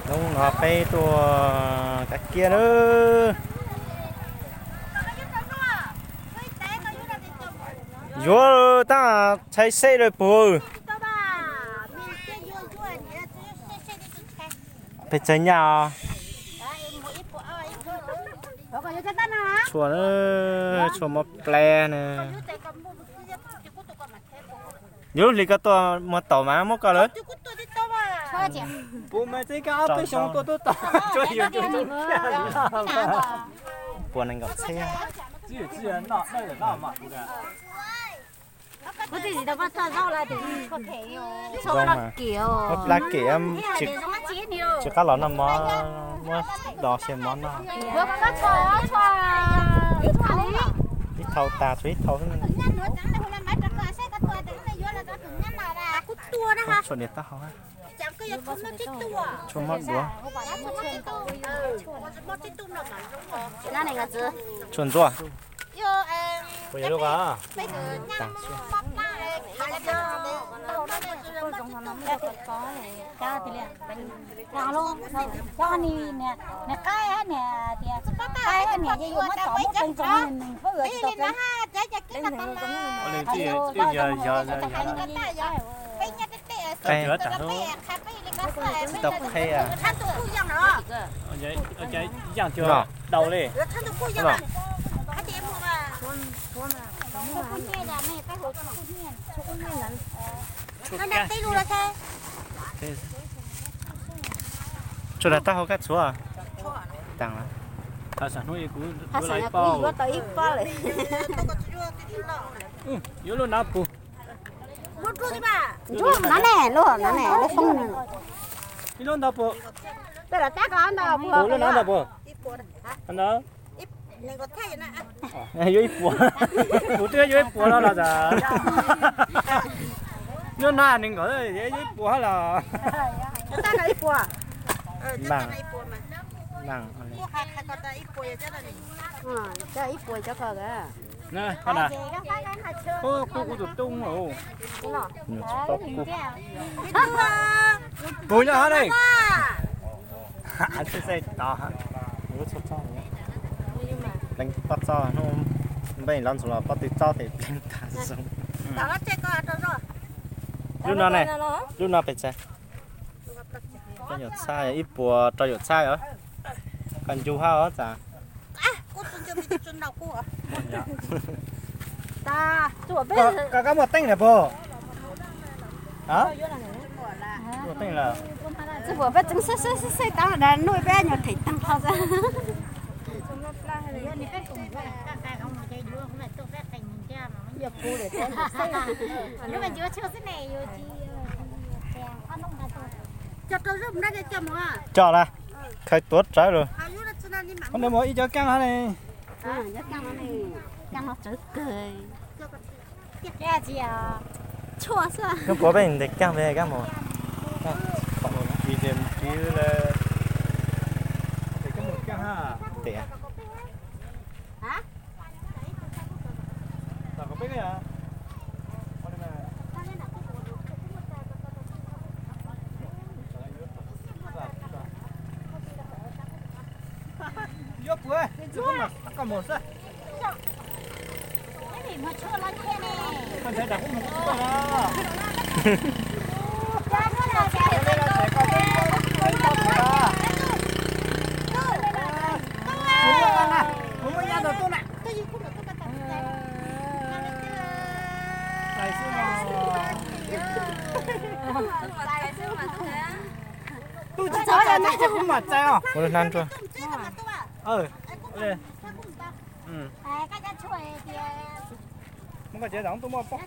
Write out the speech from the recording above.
Hnub no peb tuaj kab kiab lawm. Yuav tab tshais seb lawm puag. Peb txawg nyaj os. Tshuaj, tshuaj muab pleb na. Yuav lub hlis koj tuaj muag taum mas muab koj lawm. Puas nees nkaum txhiab. Zoo mas. Muab plab kem, tsis qab los noj mov, muab do xyaw mov noj. Ib thau tas, tshuav ib thau xwb. Tshuaj niam taub hau, tshuaj mab duav, tshuaj ntxuaj. Tsis tau qheb, tshuaj dag taub hau kab txhuav. Taag, yuav lub nav puag. Nav ne, lub nav ne, lub foob. Ib lub ntau puag. Lub nav ntau puag. Yuav ib puas. Kuv twb yuav ib puas no los tas. Lub nav nees nkaum, yuav ib puas los. Ib puas cov ko. Kuv, kuv tus tub. Puas nyob hab ne. Pleev pob txob, hnub npej los ntxuav los pob tw txob tes pleev tag zoo. Lub no ne, lub no pes tsawg? Rau yam txhab, ib puas rau yam txhab os. Koj ncu hab os tas. Koj, koj muaj teeb lawm puag? Muaj teeb lawm. Tsis pom peb tseev xeb xeb xeb xeb tab lawm, nub peb nyuag them tag nrho xwb. Coj lawm, khaws tuav rawv lawm. Ib cov kaaj hab ne. Hnub puav peb ntes kaaj peb kab mus. Tes. Yuav puas, koj mus xwb. Koj ntshai tas kuv mus kuv tsis tuaj na. Kuv muaj nyab ntau tub na. Txais xwb mas. Tub tsis txais, txais kuv mam txais os. Ua lub hnab nruab. Muab koj tsev zaum tuaj muab poj.